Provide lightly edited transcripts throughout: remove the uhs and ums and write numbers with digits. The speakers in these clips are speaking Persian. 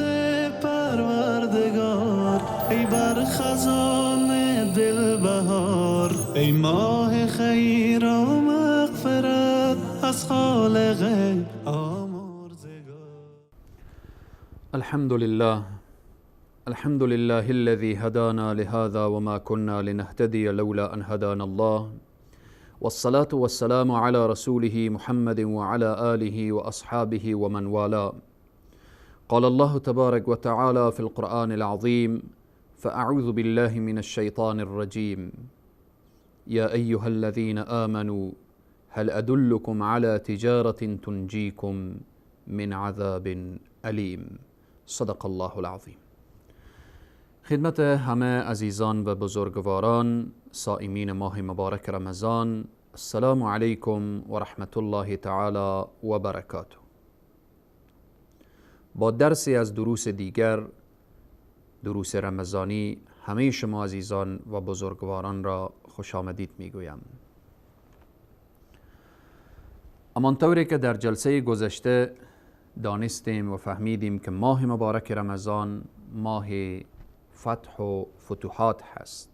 رحمت پروردگار، ای بر خزان دل بهار، ای ماه خیر و مغفرت از خالق آمرزگار. الحمد لله، الحمد لله الذي هدانا لهذا وما كنا لنهتدي لولا أن هدانا الله، والصلاة والسلام على رسوله محمد وعلى آله وأصحابه ومن والاه. قال الله تبارك وتعالى في القرآن العظيم: فأعوذ بالله من الشيطان الرجيم، يا أيها الذين آمنوا هل أدلكم على تجارة تنجيكم من عذاب أليم. صدق الله العظیم. خدمت همه عزیزان و بزرگواران صائمین ماه مبارک رمضان، السلام علیکم و رحمت الله تعالی و برکاته. با درسی از دروس دیگر، دروس رمضانی، همه شما عزیزان و بزرگواران را خوش آمدید میگویم. همانطوری که در جلسه گذشته دانستیم و فهمیدیم که ماه مبارک رمضان ماه فتح و فتوحات هست.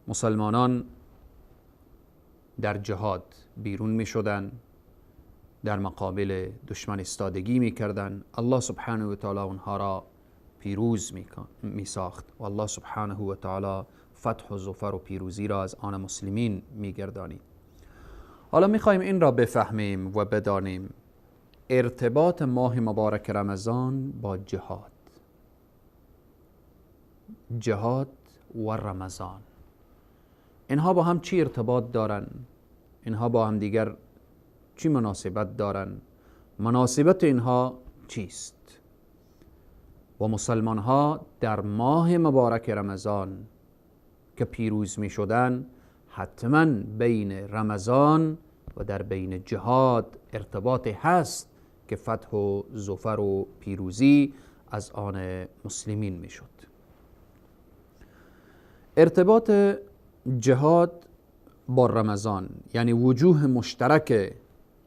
مسلمانان در جهاد بیرون می شدن، در مقابل دشمن استادگی می کردن. الله سبحانه و تعالی اونها را پیروز می ساخت و الله سبحانه و تعالی فتح و ظفر و پیروزی را از آن مسلمین می گردانید. حالا می خواهیم این را بفهمیم و بدانیم ارتباط ماه مبارک رمضان با جهاد، جهاد و رمضان، اینها با هم چی ارتباط دارن؟ اینها با هم دیگر چی مناسبت دارن؟ مناسبت اینها چیست؟ و مسلمان ها در ماه مبارک رمضان که پیروز می شدن، حتما بین رمضان و در بین جهاد ارتباط هست که فتح و ظفر و پیروزی از آن مسلمین می شد. ارتباط جهاد با رمضان، یعنی وجوه مشترک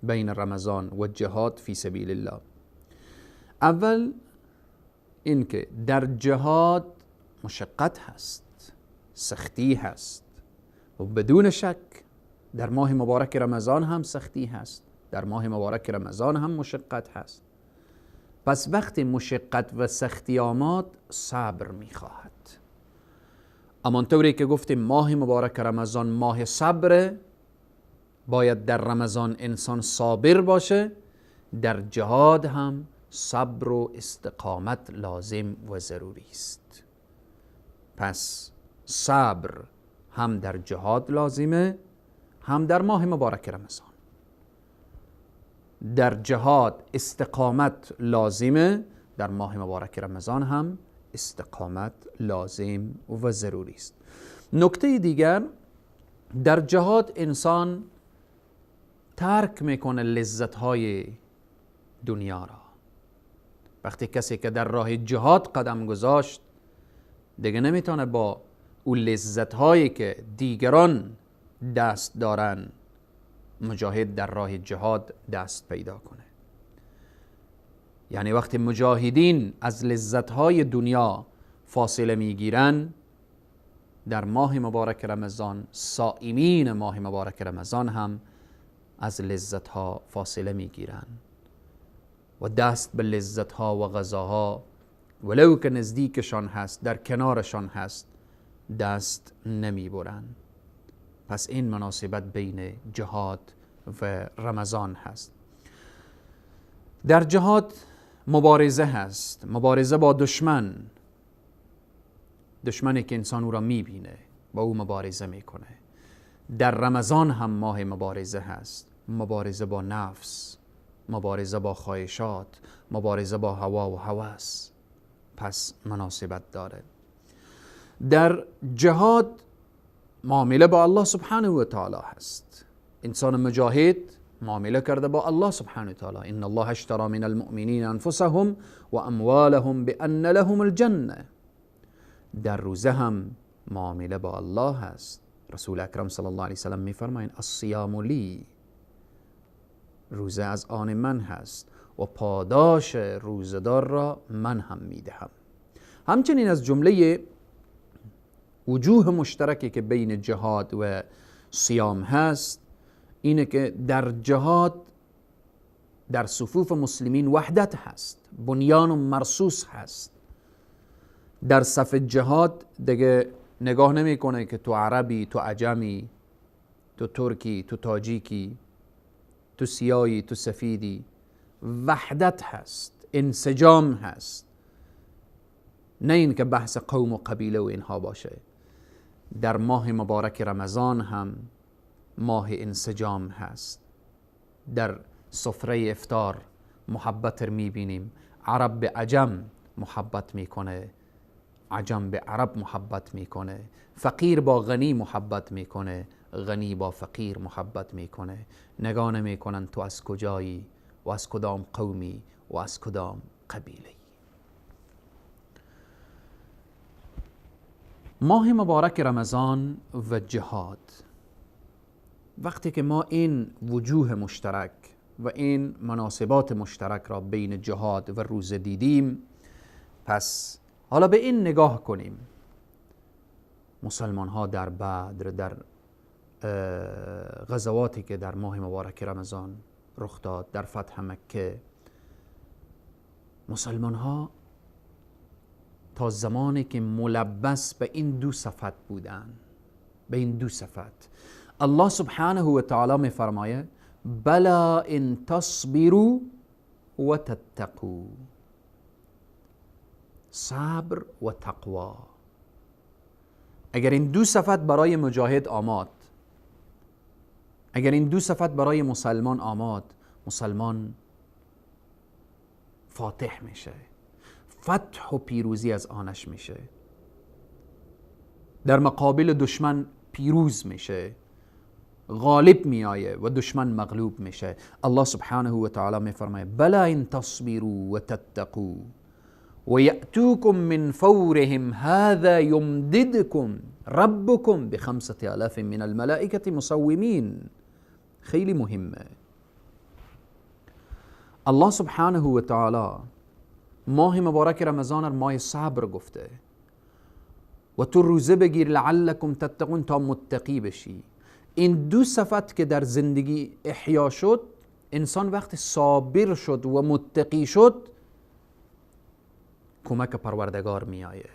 بین رمضان و جهاد فی سبیل الله. اول اینکه در جهاد مشقت هست، سختی هست و بدون شک در ماه مبارک رمضان هم سختی هست، در ماه مبارک رمضان هم مشقت هست. پس وقتی مشقت و سختی آمد، صبر میخواهد. همانطوری که گفتیم ماه مبارک رمضان ماه صبر، باید در رمضان انسان صابر باشه، در جهاد هم صبر و استقامت لازم و ضروری است. پس صبر هم در جهاد لازمه، هم در ماه مبارک رمضان. در جهاد استقامت لازمه، در ماه مبارک رمضان هم استقامت لازم و ضروری است. نکته دیگر، در جهاد انسان ترک میکنه لذت‌های دنیا را. وقتی کسی که در راه جهاد قدم گذاشت، دیگه نمیتونه با او لذت‌هایی که دیگران دست دارن، مجاهد در راه جهاد دست پیدا کنه. یعنی وقتی مجاهدین از لذت‌های دنیا فاصله میگیرن، در ماه مبارک رمضان صائمین ماه مبارک رمضان هم از لذت‌ها فاصله میگیرن و دست به لذت‌ها و غذاها ولو که نزدیکشان هست، در کنارشان هست، دست نمیبرن. پس این مناسبت بین جهاد و رمضان هست. در جهاد مبارزه هست، مبارزه با دشمن، دشمنی که انسان او را میبینه، با او مبارزه میکنه. در رمضان هم ماه مبارزه هست، مبارزه با نفس، مبارزه با خواهشات، مبارزه با هوا و هوس. پس مناسبت داره. در جهاد معامله با الله سبحانه و تعالی هست. انسان مجاهد معامله کرده با الله سبحانه و تعالی. ان الله اشترى من المؤمنین انفسهم و اموالهم بان لهم الجنه. در روزه هم معامله با الله هست. رسول اکرم صلی الله علیه وسلم میفرمایند الصیام لی، روزه از آن من هست، و پاداش روزدار را من هم میدهم. همچنین از جمله وجوه مشترکی که بین جهاد و صیام هست اینه که در جهاد در صفوف مسلمین وحدت هست، بنیان و مرصوص هست. در صف جهاد دیگه نگاه نمیکنه که تو عربی، تو عجمی، تو ترکی، تو تاجیکی، تو سیاهی، تو سفیدی. وحدت هست، انسجام هست، نه این که بحث قوم و قبیله و اینها باشه. در ماه مبارک رمضان هم ماه انسجام هست. در سفره افطار محبت رو میبینیم، عرب به عجم محبت میکنه، عجم به عرب محبت میکنه، فقیر با غنی محبت میکنه، غنی با فقیر محبت میکنه. نگاه نمیکنن تو از کجایی و از کدام قومی و از کدام قبیله. ماه مبارک رمضان و جهاد، وقتی که ما این وجوه مشترک و این مناسبات مشترک را بین جهاد و روزه دیدیم، پس حالا به این نگاه کنیم. مسلمان ها در بدر، در غزواتی که در ماه مبارک رمضان رخ داد، در فتح مکه، مسلمان ها تا زمانی که ملبس به این دو صفت بودن، به این دو صفت، الله سبحانه و تعالی می فرماید بلا ان تصبروا و تتقوا، صبر و تقوا. اگر این دو صفت برای مجاهد آمد، اگر این دو صفت برای مسلمان آمد، مسلمان فاتح میشه، فتح و پیروزی از آنش میشه، در مقابل دشمن پیروز میشه، غالب میآیه و دشمن مغلوب میشه. الله سبحانه و تعالی میفرماید بلا ان تصبروا و تتقوا و یأتوکم من فورهم هذا یمددکم ربکم ب5,000 من الملائکة مسومین. خیلی مهمه. الله سبحانه و تعالی ماه مبارک رمضان ماه صبر گفته و تو روزه بگیر لعلکم تتقون تا متقی بشی. این دو صفت که در زندگی احیا شد، انسان وقتی صابر شد و متقی شد، کمک پروردگار میآیه،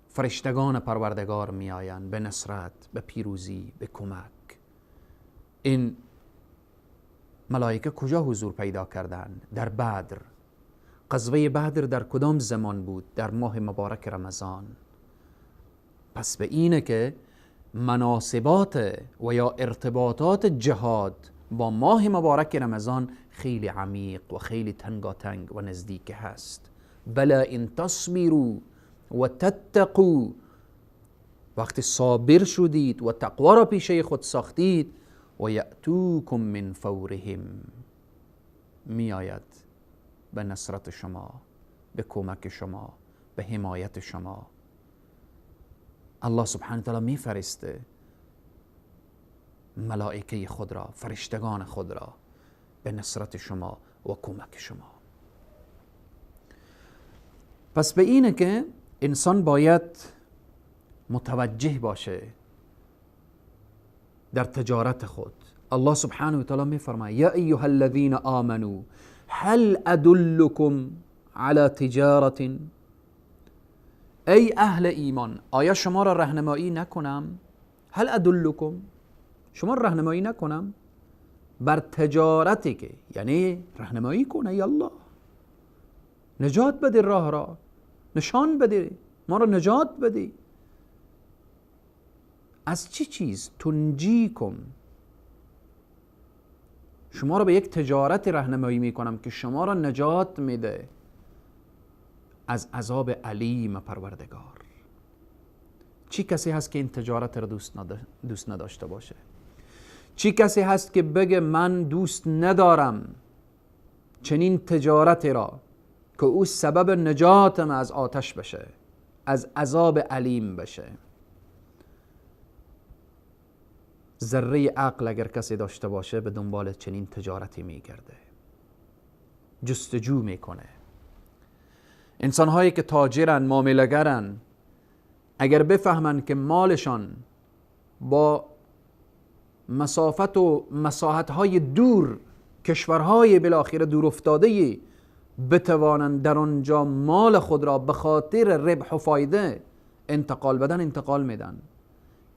فرشتگان پروردگار میآیند به نصرت، به پیروزی، به کمک. این ملائکه کجا حضور پیدا کردند؟ در بدر. غزوه بدر در کدام زمان بود؟ در ماه مبارک رمضان. پس به اینه که مناسبات و یا ارتباطات جهاد با ماه مبارک رمضان خیلی عمیق و خیلی تنگاتنگ و نزدیک هست. بلا ان تصبروا و تتقوا، وقتی صابر شدید و تقوا را پیشه خود ساختید، و یأتوکم من فورهم، میآید به نصرت شما، به کمک شما، به حمایت شما. الله سبحانه وتعالی میفرسته ملائکه خود را، فرشتگان خود را به نصرت شما و کمک شما. پس به اینه که انسان باید متوجه باشه در تجارت خود. الله سبحانه و تعالی میفرماید یا ایها الذین آمنوا هل ادلکم علی تجارت، ای اهل ایمان آیا شما را راهنمایی نکنم؟ هل ادلکم، شما را راهنمایی نکنم بر تجارتی که، یعنی راهنمایی کنه، یا الله نجات بده، راه را نشان بده، ما را نجات بده از چی چیز؟ تنجیکم، شما را به یک تجارت راهنمایی میکنم که شما را نجات میده از عذاب علیم پروردگار. چی کسی هست که این تجارت را دوست نداشته باشه؟ چی کسی هست که بگه من دوست ندارم چنین تجارت را که او سبب نجاتم از آتش بشه، از عذاب علیم بشه؟ ذره عقل اگر کسی داشته باشه به دنبال چنین تجارتی میگرده. جستجو میکنه. انسان هایی که تاجرن، معامله‌گرن، اگر بفهمن که مالشان با مسافت و مساحت های دور، کشورهای بالاخره دور افتاده، بتوانند در آنجا مال خود را به خاطر ربح و فایده انتقال بدن، انتقال میدن.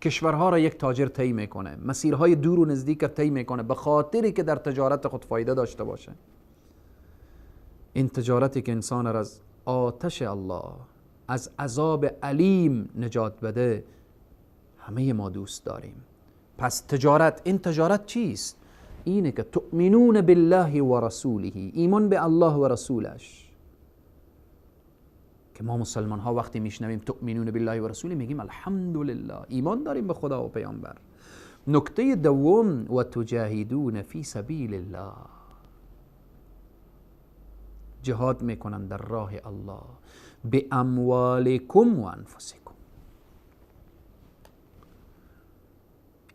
کشورها را یک تاجر طی میکنه، مسیرهای دور و نزدیک را طی میکنه به خاطری که در تجارت خود فایده داشته باشه. این تجارتی که انسان را از آتش الله، از عذاب علیم نجات بده، همه ما دوست داریم. پس تجارت، این تجارت چیست؟ اینه که تؤمنون بالله و رسوله، ایمان به الله و رسولش. که ما مسلمان ها وقتی میشنویم تؤمنون بالله و رسوله میگیم الحمدلله، ایمان داریم به خدا و پیامبر. نکته دوم، و تجاهدون فی سبیل الله، جهاد میکنن در راه الله، به اموالکم و انفسکم.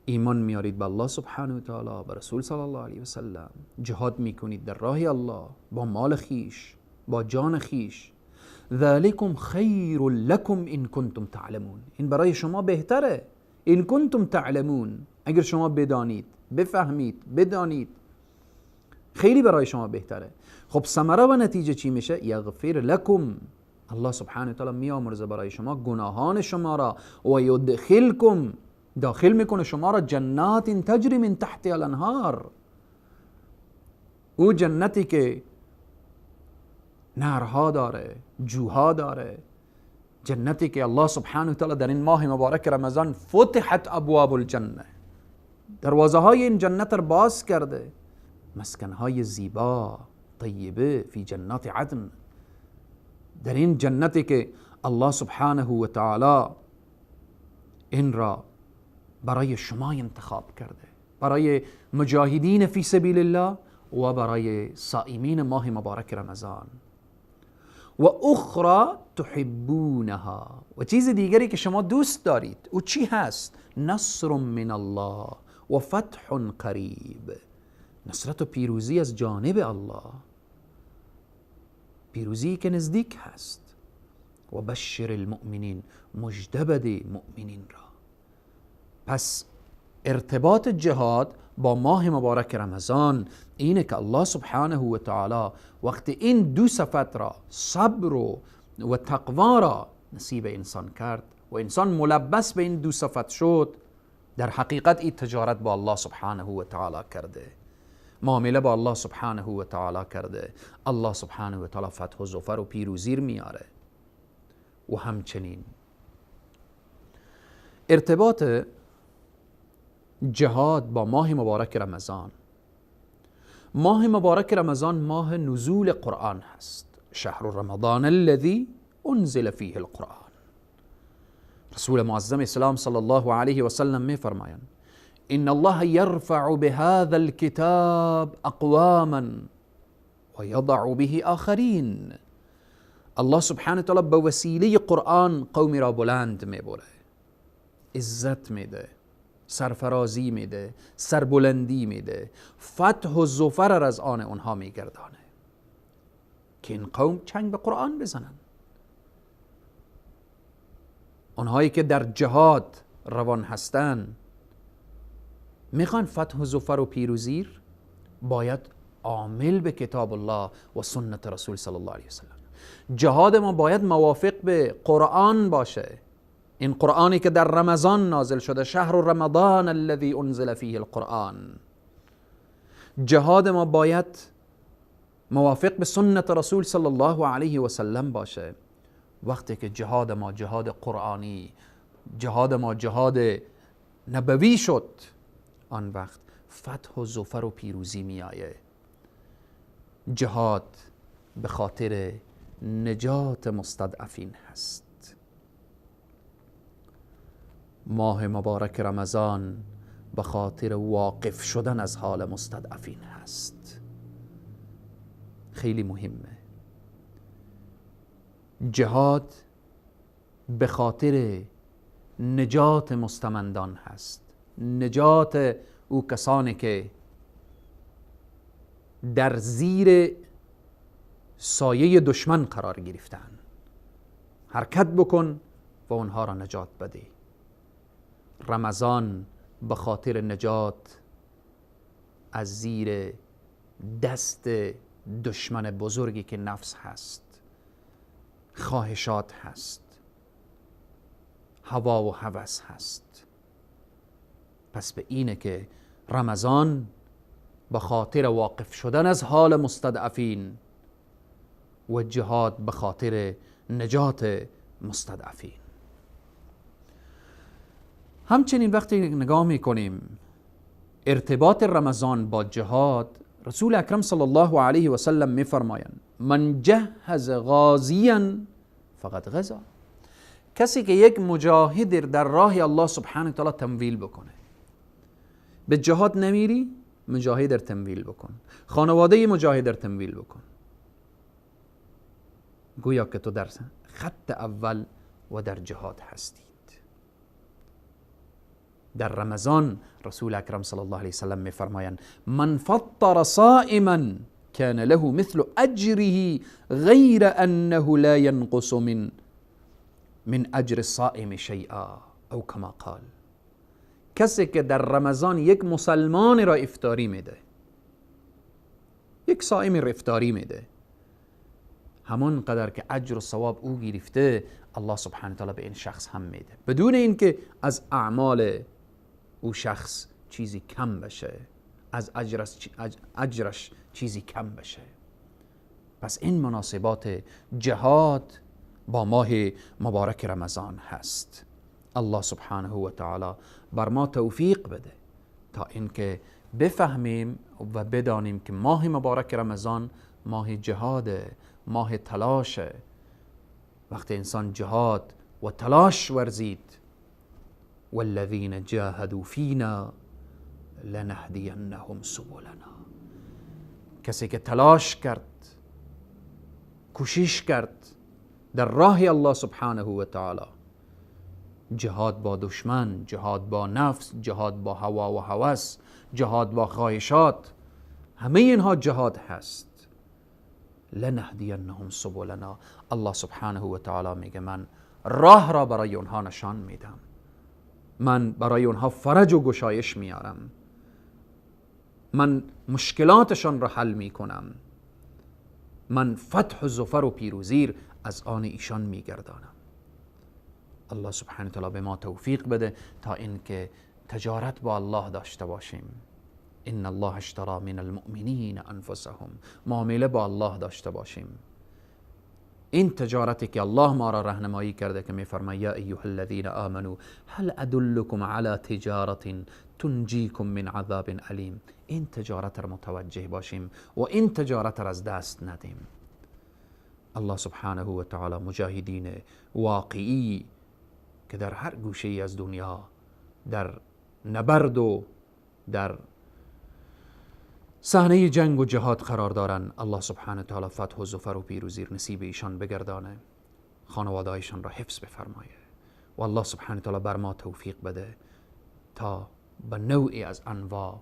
ایمان میارید به الله سبحانه و تعالی، به رسول صلی الله علیه و سلم، جهاد میکنید در راه الله با مال خیش، با جان خیش. ذلکم خیر لکم ان کنتم تعلمون، این برای شما بهتره. ان کنتم تعلمون، اگر شما بدانید، بفهمید، بدانید، خیلی برای شما بهتره. خب ثمره و نتیجه چی میشه؟ یغفر لکم، الله سبحانه و تعالی میامرزه برای شما گناهان شما را، و یدخلکم، داخل میکنه شما را، جنات تجری من تحت الانهار، او جنتی که نهرها داره، جوها داره، جنتی که الله سبحانه و تعالی در این ماه مبارک رمضان فتحت ابواب الجنه، دروازه های این جنت را باز کرده، مسکنهای زیبا طیبه فی جنات عدن، در این جنتی که الله سبحانه و تعالی این را برای شما انتخاب کرده، برای مجاهدین فی سبیل الله و برای صائمین ماه مبارک رمضان. و اخرى تحبونها، و چیز دیگری که شما دوست دارید، او چی هست؟ نصر من الله و فتح قریب، نصرت و پیروزی از جانب الله، پیروزی که نزدیک هست. و بشر المؤمنین، مژده بده مؤمنین را. پس ارتباط جهاد با ماه مبارک رمضان اینه که الله سبحانه و تعالی وقتی این دو صفت را، صبر و تقوا را نصیب انسان کرد و انسان ملبس به این دو صفت شد، در حقیقت این تجارت با الله سبحانه و تعالی کرده، معامله با الله سبحانه و تعالی کرده. الله سبحانه و تعالی فتح و ظفر و پیروزی میاره. و همچنین ارتباط جهاد با ماه مبارک رمضان. ماه مبارک رمضان ماه نزول قرآن هست. شهر رمضان الذي انزل فيه القرآن. رسول معظم اسلام صلی الله علیه و سلم می فرمایند ان الله يرفع بهذا الكتاب اقواما ويضع به آخرین. الله سبحانه و تعالی به وسیله قرآن قومی را بلند میبره، عزت میده، سرفرازی میده، سربلندی میده، فتح و ظفر از آن اونها میگردانه که این قوم چنگ به قرآن بزنن. آنهایی که در جهاد روان هستن میخوان فتح و ظفر و پیروزی، باید عامل به کتاب الله و سنت رسول صلی الله علیه وسلم. جهاد ما باید موافق به قرآن باشه، این قرآنی که در رمضان نازل شده، شهر رمضان الذي انزل فیه القرآن. جهاد ما باید موافق به سنت رسول صلی الله علیه و سلم باشه. وقتی که جهاد ما جهاد قرآنی، جهاد ما جهاد نبوی شد، آن وقت فتح و ظفر و پیروزی می آیه. جهاد به خاطر نجات مستضعفین هست. ماه مبارک رمضان به خاطر واقف شدن از حال مستضعفین هست. خیلی مهمه. جهاد به خاطر نجات مستمندان هست، نجات او کسانی که در زیر سایه دشمن قرار گرفتن. حرکت بکن و اونها را نجات بده. رمضان به خاطر نجات از زیر دست دشمن بزرگی که نفس هست، خواهشات هست، هوا و هوس هست. پس به اینه که رمضان به خاطر واقف شدن از حال مستضعفین و جهاد به خاطر نجات مستضعفین. همچنین وقتی نگاه میکنیم ارتباط رمضان با جهاد، رسول اکرم صلی الله علیه و سلم میفرمایند من جهز غازیا فقد غزا. کسی که یک مجاهد در راه الله سبحانه و تعالی تمویل بکنه، به جهاد نمیری، مجاهد تمویل بکن، خانواده مجاهد تمویل بکن، گویا که تو در خط اول و در جهاد هستید. در رمضان رسول اکرم صلی الله علیه وسلم میفرمایند من فطر صائما كان له مثل اجره غیر انه لا ينقص من اجر الصائم شیئا او کما قال. کسی که در رمضان یک مسلمان را افطاری میده، یک صائم را افطاری میده، همون قدر که اجر و ثواب او گرفته الله سبحانه وتعالی به این شخص هم میده، بدون اینکه از اعمال او شخص چیزی کم بشه، از اجرش چیزی کم بشه. پس این مناسبات جهاد با ماه مبارک رمضان هست. الله سبحانه و تعالی بر ما توفیق بده تا اینکه بفهمیم و بدانیم که ماه مبارک رمضان ماه جهاد، ماه تلاش. وقتی انسان جهاد و تلاش ورزید، والذین جاهدوا فینا لنهدینهم سبلنا، کسی که تلاش کرد، کوشش کرد در راه الله سبحانه و تعالی، جهاد با دشمن، جهاد با نفس، جهاد با هوا و هوس، جهاد با خواهشات، همه اینها جهاد هست. لنهدینهم سبلنا، الله سبحانه و تعالی میگه من راه را برای اونها نشان میدم، من برای اونها فرج و گشایش میارم، من مشکلاتشان را حل میکنم، من فتح و ظفر و پیروزی از آن ایشان میگردانم. الله سبحانه و تعالی به ما توفیق بده تا اینکه تجارت با الله داشته باشیم. ان الله اشترى من المؤمنین انفسهم، معامله با الله داشته باشیم. این تجارتی که الله ما را راهنمایی کرده که میفرماید یا ایها الذین آمنوا هل ادلکم علی تجارت تنجیکم من عذاب الیم، این تجارت را متوجه باشیم و این تجارت را از دست ندیم. الله سبحانه و تعالی مجاهدین واقعی که در هر گوشه ای از دنیا در نبرد و در صحنه جنگ و جهاد قرار دارن، الله سبحانه و تعالی فتح و ظفر و پیروزی نصیب ایشان بگردانه، خانواده‌هایشان را حفظ بفرمایه و الله سبحانه و تعالی بر ما توفیق بده تا به نوعی از انواع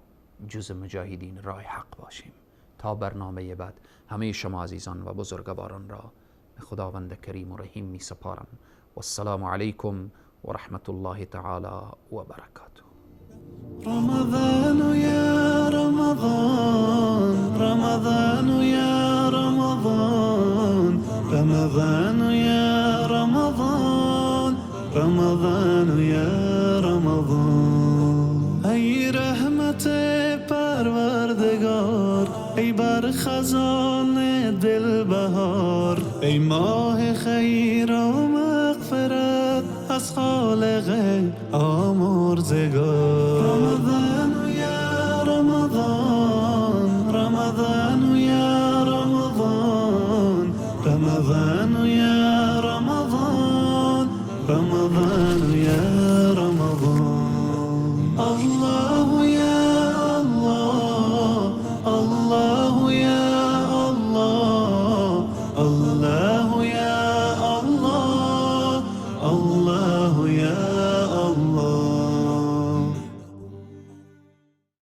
جز مجاهدین راه حق باشیم. تا برنامه بعد همه شما عزیزان و بزرگواران را به خداوند کریم و رحیم می سپارم. و السلام علیکم و رحمت الله تعالی و برکاته. رمضان يا رمضان، رمضان يا رمضان، رمضان يا رمضان، رمضان يا رمضان. ای رحمت پروردگار، ای بر خزان دل بهار، ای ماه خیر و مغفرت از خالق آمرزگار.